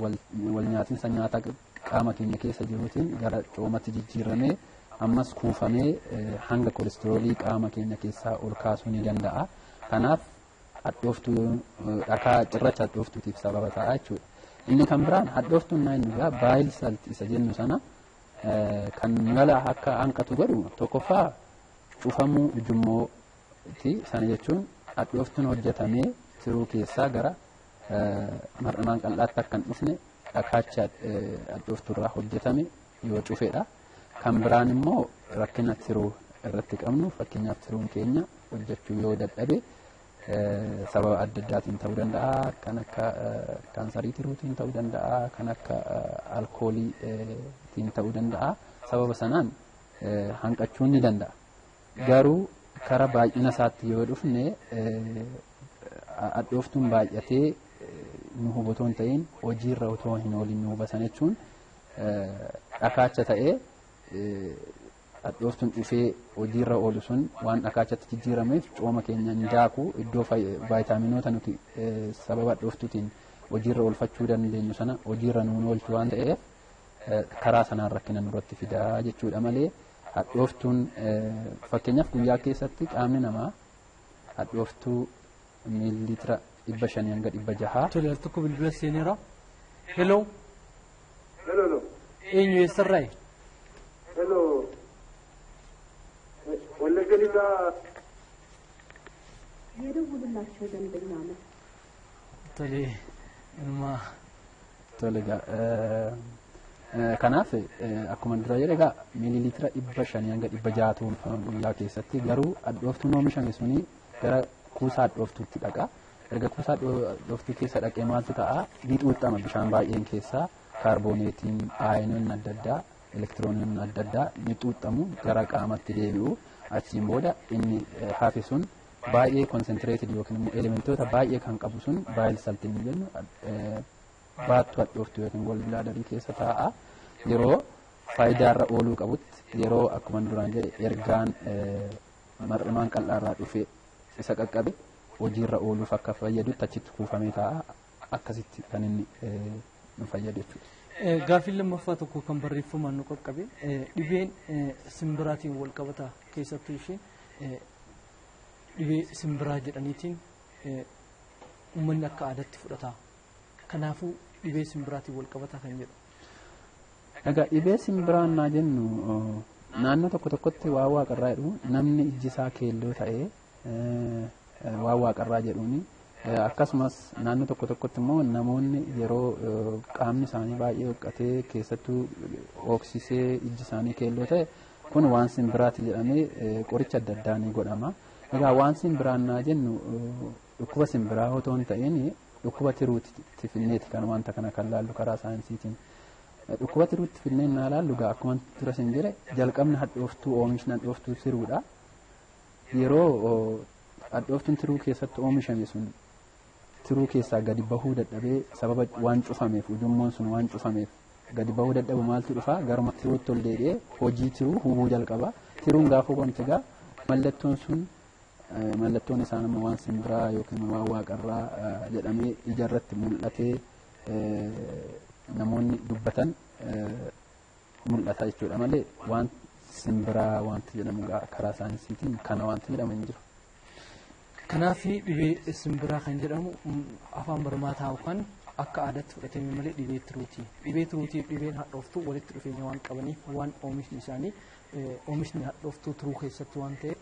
wal nyaatinsa nyaataa qaama keenya keessa jiruutiin gara coomatti jijjiiramee ammas kuufamee hanga kolestiroolii qaama keenya keessaa ol kaasuu ni danda'a. Kanaaf hadhooftuu dhakaa cirracha hadhooftuutiif sababa ta'a jechuudha. Inni kan biraan hadhooftuun naa inni biraa baayil salt isa jennu sana kan mala akka hanqatu godhu tokkoffaa cufamuu ujummooti. Sana jechuun hadhooftuun hojjetamee tiruu keessaa gara mar'amaan qal'aatti akka hin dhufne dhakaacha hadhooftuurraa hojjetame yoo cufedha. Kan biraan immoo rakkina tiruu irratti qabnu fakkeenyaaf tiruun keenya hojjechuu yoo dadhabe sababa adda addaatiin ta'uu danda'a kan akka kaansarii tiruutiin ta'uu danda'a kan akka alkooliitiin ta'uu danda'a sababa sanaan hanqachuu ni danda'a. Garuu kara baay'ina isaatti yoo dhufne hadhooftuun baay'atee nu hubatoo hin ta'in hojiirra otoo hin oolin nu hubatan jechuun dhakaacha ta'ee hadhooftuun dhufee hojiirra oolu sun waan dhakaachatti jijjiirameef cooma keenya hin daaku iddoo vaayitaaminoota nuti sababa hadhooftuutiin hojiirra oolfachuu dandeenyu sana hojiirra nuun oolchu waan ta'eef karaa sanaan rakkina nurratti fidaa jechuudha malee hadhooftuun fakkeenyaaf guyyaa keessatti qaamni namaa hadhooftuu miilitira 500 hanga 600. Tole al tokko bilbila seeneera. Hello. Hello. Eenyu eessarraayi? Hello. Wallagga Lixaa. የደውሉላቸው ደንበኛ ነው። Tole ilma. Tole egaa kanaaf akkuma dura jedhe egaa miililitira 500 hanga 600 oolfama guyyaa keessatti garuu hadhooftuun oomishame suni gara kuusaa hadhooftuutti dhaqa. Erga kuusaa hadhooftuu keessa dhaqee maaltu ta'a? Ni xuuxama bishaan baay'een keessaa kaarbooneetiin, aayinoon adda addaa, elektirooniin adda addaa ni xuuxamu gara qaamatti deebi'u. Achiin booda inni hafe sun baay'ee konsentireetid yookiin immoo elementoota baay'ee kan qabu sun baayil saltiin jennu baattuu hadhooftuu yookiin golbilaadarii keessa taa'a. Yeroo faayidaarra ooluu qabutti yeroo akkuma duraan jedhe ergaan mar'imaan qal'aarraa dhufee isa qaqqabe hojiirra ooluuf akka fayyadutti achitti kuufamee taa'a. Akkasitti kan inni nu fayyadu jechuudha. Gaaffiin lammaffaa tokko kan barreeffamaan nu qaqqabe dhibeen simbiraatiin wal qabata keessattuu ishee dhibee simbiraa jedhaniitiin uummanni akka aadaatti fudhata. Kanaafuu dhibee simbiraatiin wal qabata kan jedhu. Egaa dhibee simbiraa naa jennu naannoo tokko tokkotti waa waaqarraa jedhu namni ijji isaa keelloo ta'ee waa waaqarraa jedhuuni. Akkasumas naannoo tokko tokkotti immoo namoonni yeroo qaamni isaanii baay'ee hoqqatee keessattuu hooksisee ijji isaanii keelloo ta'e kun waan simbiraati jedhamee qoricha adda addaa ni godhama. Egaa waan simbiraan naa jennu Dhukkuba simbiraa otoo hin ta'in dhukkuba tiruutti finneeti kan wanta kana kan laallu karaa saayinsiitiin. Dhukkuba tiruutti finnee naa laallu gaa akkuma dura sin jedhe jalqabni hadhooftuu oomishni hadhooftuu tiruudha. Yeroo hadhooftuun tiruu keessatti oomishame sun tiruu keessaa gadi bahuu dadhabee sababa waan cufameef ujummoon sun waan cufameef gadi bahuu dadhabu maaltu dhufaa garuma tiruutti ol deebi'ee hojii tiruu hubuu jalqaba. Tiruun gaafa hubamte gaa mallattoon sun mallattoon isaan immoo waan simbiraa yookiin waan waaqarraa jedhamee ijarratti mul'atee namoonni dubbatan mul'ata jechuudha malee waan simbiraa wanti jedhamu karaa saayinsiitiin kana wanti jedhamu hin jiru. Kanaaf dhibee simbiraa kan jedhamu afaan barmaataa yookaan akka aadaatti fudhatame malee dhibee tiruuti. Dhibee tiruutiif dhibeen hadhooftuu walitti dhufeenya waan qabaniif waan oomishni isaanii oomishni hadhooftuu tiruu keessatti waan ta'eef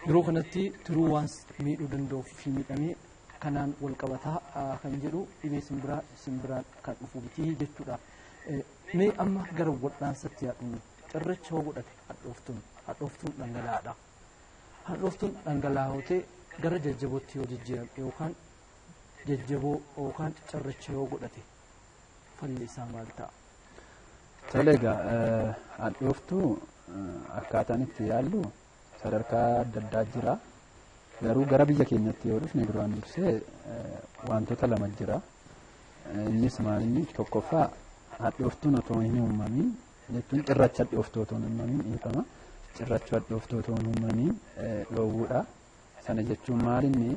yeroo kanatti tiruu waan miidhuu danda'uuf fi miidhamee kanaan wal qabataa kan jedhu dhibee simbiraa simbiraan kan dhufu miti jechuudha. Mee amma gara wal'aansatti yaadnu cirracha hoo godhate hadhooftuun hadhooftuun dhangala'aadha. Hadhooftuun dhangala'aa ta'e gara jajjabootti yoo jijjiirame yookaan jajjaboo yookaan cirracha yoo godhate falli isaa maal ta'a? Tole egaa hadhooftuu akkaataan itti yaallu sadarkaa adda addaa jira. Garuu gara biyya keenyatti yoo dhufne duraan dursee wantoota lama jira. Innis maalinni tokkoffaa hadhooftuun otoo hin uumamin jechuun cirracha hadhooftuu otoo hin uumamin dhiifama. Cirracha hadhooftuu otoo hin uumamin dhoowwuudha. Sana jechuun maalinni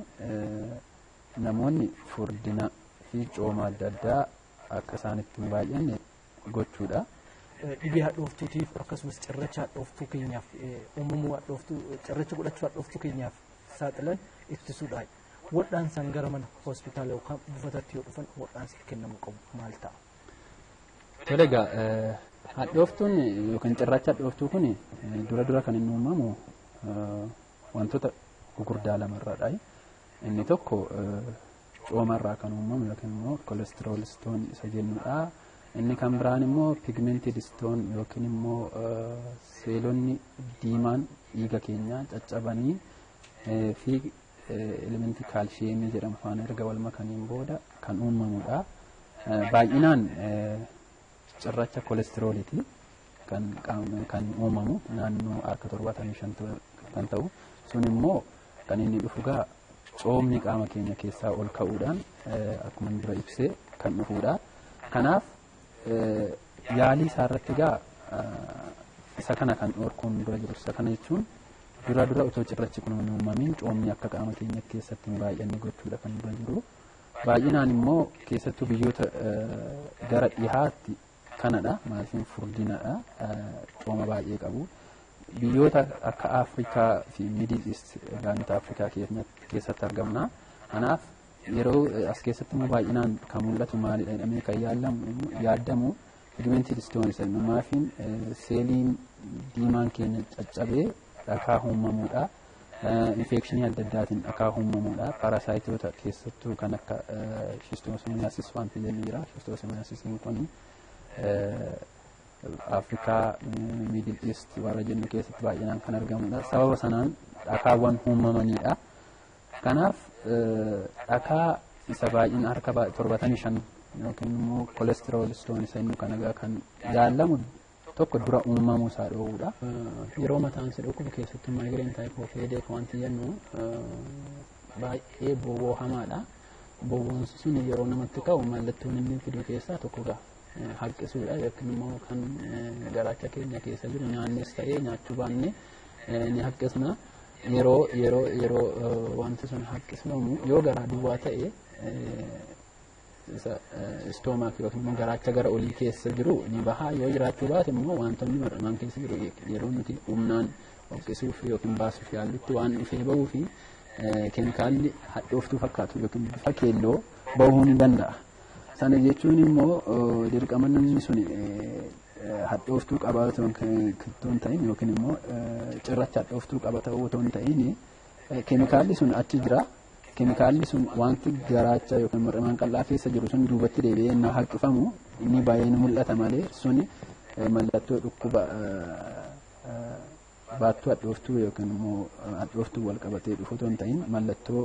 namoonni furdina fi cooma adda addaa akka isaan itti hin baay'anne gochuudha. Dhibee hadhooftuutiif akkasumas cirracha hadhooftuu keenyaaf uumamuu hadhooftuu cirracha godhachuu hadhooftuu keenyaaf saaxilan ittisuudha. Wal'aansaan gara mana hospitaala yookaan buufatatti yoo dhufan wal'aansi kennamu qabu maal ta'a? Tole egaa hadhooftuun yookaan cirracha hadhooftuu kun dura dura kan inni uumamu wantoota gugurdaa lamarraadha. Inni tokko coomarraa kan uumamu yookiin immoo kolestirool istoon isa jennudha. Inni kan biraan immoo pigmented stone yookiin immoo seelonni diimaan dhiiga keenyaa caccabanii fi elementii kaalshiyeemii jedhamu faana erga wal makaniin booda kan uumamudha. Baay'inaan cirracha kolestirooliiti kan uumamu naannoo harka 75 kan ta'u sun immoo kan inni dhufu gaa coomni qaama keenya keessaa ol ka'uudhaan akkuma dura ibsee kan dhufudha. Kanaaf yaalii isaarratti gaa isa kana kan dhorkuun dura jiru isa kana jechuun dura dura otoo cirrachi kun hin uumamin coomni akka qaama keenya keessatti hin baay'anne gochuudha kan dura jiru. Baay'inaan immoo keessattuu biyyoota gara dhihaatti kanadha maaliif furdinadha cooma baay'ee qabu. Biyyoota akka Afrikaa fi Middle East gaanota Afrikaa keessatti argamna. Kanaaf yeroo as keessatti immoo baay'inaan kan mul'atu maalidha jedhamee kan yaadamu pigmented stone isa maafiin seeliin diimaan keenya caccabee dhakaa uumamuudha. Infekshinii adda addaatiin dhakaa uumamuudha. Parasayitoota keessattuu kan akka shistoosomiyaasis wanti jennu jira. Shistoosomiyaasis kun Afrikaa Middle East warra jennu keessatti baay'inaan kan argamudha. Sababa sanaan dhakaawwan uumamanidha. Kanaaf dhakaa isa baay'ina harka 75 yookiin immoo kolestirool istoon isa inni kan egaa kan yaalamu tokko dura uumamuu isaa dhoowwudha. Yeroo mataan si dhukkubu keessattuu migraine type of headache wanti jennu baay'ee boboo hamaadha. Boboonsi sun yeroo namatti ka'u mallattoon inni fidu keessaa tokko ga'a. Haqqisuudha yookiin immoo kan garaacha keenya keessa jiru nyaannes ta'ee nyaachuu baanne ni haqqisna. Yeroo yeroo yeroo wanti sun haqqisfamu yoo garaa duwwaa ta'e isa istoomaak yookiin immoo garaacha gara olii keessa jiru ni baha yoo jiraachuu baate immoo wantoonni mar'amaan keessa jiru yeroo nuti humnaan hoqqisuuf yookiin baasuuf yaallutti waan dhufee bahuu fi keemikaalli hadhooftuu fakkaatu yookiin bifa keelloo bahuu ni danda'a. Sana jechuun immoo dirqama namni sun hadhooftuu qaba otoo hin ta'in yookiin immoo cirracha hadhooftuu qaba ta'uu otoo hin ta'in keemikaalli sun achi jira. Keemikaalli sun wanti garaacha yookiin mar'imaan qal'aa keessa jiru sun duubatti deebi'ee inni haqqifamu inni baay'ee ni mul'ata malee suni mallattoo dhukkuba Baattuu hadhooftuu yookiin immoo hadhooftuu wal qabatee dhufu otoo hin ta'in mallattoo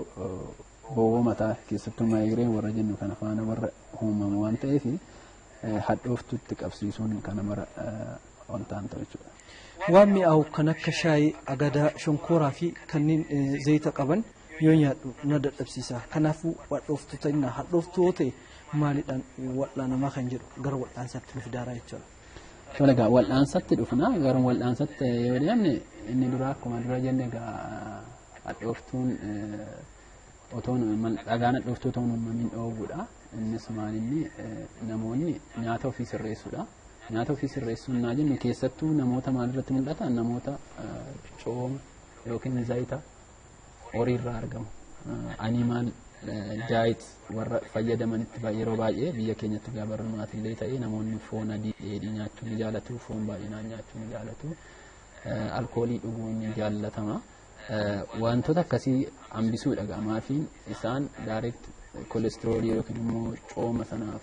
bowwoo mataa keessattuu migraine warra jennu kana faana warra uumamu waan ta'eef hadhooftuutti qabsiisuun kana mara wanta hin ta'u jechuudha. Waan mi'aawu kan akka shaayii, agadaa, shonkooraa fi kanneen zayita qaban yoo nyaadhu na dadhabsiisa. Kanaafuu hadhooftuu ta'inna hadhooftuu yoo ta'e maaliidhaan wal'aanamaa kan jedhu gara wal'aansaatti nu fidaaraa jechuudha. Tola egaa wal'aansatti dhufna garuu wal'aansatti yoo deemne inni dura akkuma dura jenne egaa hadhooftuun otoon dhagaan hadhooftuu otoo hin uumamin dhoowwuudha. Innis maalinni namoonni nyaata ofii sirreessuudha. Nyaata ofii sirreessuun naa jennu keessattuu namoota maalirratti mul'ata namoota cooma yookiin zayita horiirraa argamu. Animal diet warra fayyadamanitti yeroo baay'ee biyya keenyatti gaabarumaatillee ta'ee namoonni foon adii dheedhii nyaachuu ni jaalatu, foon baay'inaan nyaachuu ni jaalatu, alkoolii dhuguun ni jaallatama. Wantoota akkasii hambisuudha maafiin isaan direct kolestiroolii yookiin immoo cooma sanaaf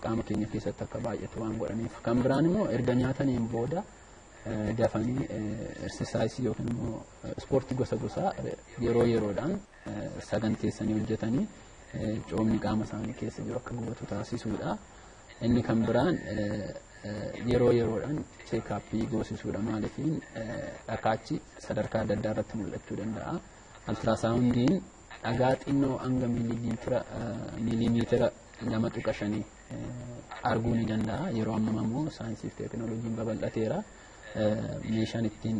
qaama keenya keessatti akka baay'atu waan godhaniif. Kan biraan immoo erga nyaataniin booda dafanii exersaayisii yookiin immoo ispoortii gosa gosaa yeroo yeroodhaan saganteessanii hojjetanii coomni qaama isaanii keessa jiru akka gubatu taasisuudha. Inni kan biraan yeroo yeroodhaan cheekaappii goosisuudha. Maaliifiin dhakaachi sadarkaa adda addaa irratti mul'achuu danda'a. Altiraasaawundiin dhagaa xinnoo hanga miilimeetira 2.5 arguu ni danda'a. Yeroo ammaa immoo saayinsii fi teekinooloojiin babal'ateera. Meeshaan ittiin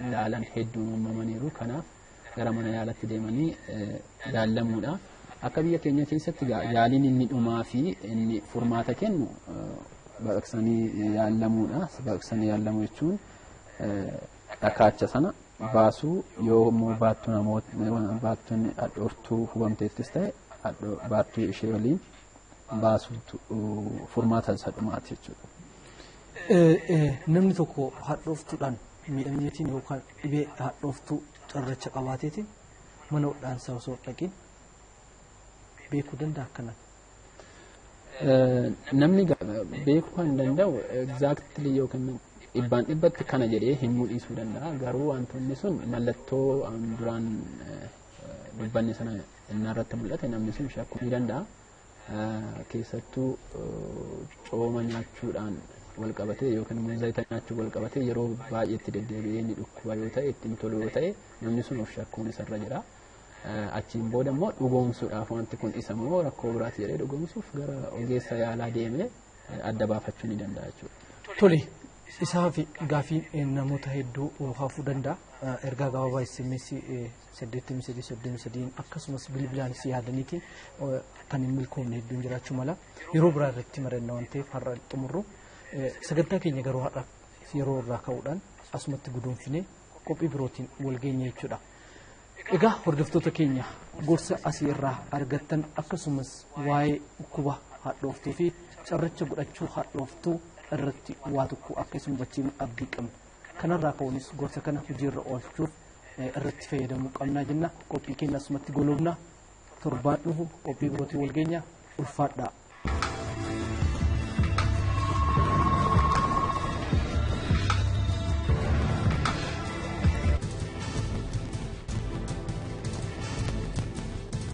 ilaalan hedduun uumamaniiru. Kanaaf gara mana yaalatti deemanii yaalamuudha. Akka biyya keenya keessatti yaaliin inni dhumaa fi inni furmaata kennu baqaqsanii yaalamuudha. Baqaqsanii yaalamuu jechuun dhakaacha sana baasuu yoo immoo baattuu namoota baattuun hadhooftuu hubamteettis ta'e baattuu ishee waliin baasuutu furmaata isa dhumaati jechuudha. Namni tokko hadhooftuudhaan miidhamneetiin yookaan dhibee hadhooftuu cirracha qabaateetiin mana wal'aansaa osoo dhaqin beekuu danda'a akkanaan. Namni beekuu kan danda'u exactly yookiin dhibbaan dhibbatti kana jedhee himuu dhiisuu danda'a. Garuu wantoonni sun mallattoo duraan dubbanni sana inni irratti mul'ate namni sun shakkuu ni danda'a. Keessattuu cooma nyaachuudhaan wal qabatee yookiin immoo zayita nyaachuu wal qabatee yeroo baay'eetti deddeebi'ee inni dhukkuba yoo ta'e ittiin tolu yoo ta'e namni sun of shakkuun isarra jira. Achiin booda immoo dhugoomsuudhaaf wanti kun isa moo rakkoo biraati jedhee dhugoomsuuf gara ogeessa yaalaa deemee adda baafachuu ni danda'a jechuudha. Tole isaa fi gaafii namoota hedduu hafuu danda'a. Ergaa gabaabaa SMS 8333 akkasumas bilbilaanis yaadaniitiin kan hin milkoomne hedduun jiraachuu mala. Yeroo biraa irratti mari'anna waan ta'eef har'a xumurru. Sagantaa keenya garuu har'a yeroo irraa ka'uudhaan asumatti guduunfinee qophii birootiin wal geenye jechuudha. Egaa hordoftoota keenya gorsa asii irraa argattan akkasumas waa'ee dhukkuba hadhooftuu fi cirracha godhachuu hadhooftuu irratti waa tokko akka isin hubachiifnu abdii qabna. Kanarraa ka'uunis gorsa kana hojiirra oolchuuf irratti fayyadamuu qabnaa jenna. Qophii keenya asumatti goolabna. Torbaan dhufu qophii birootiin wal geenya ulfaadhaa.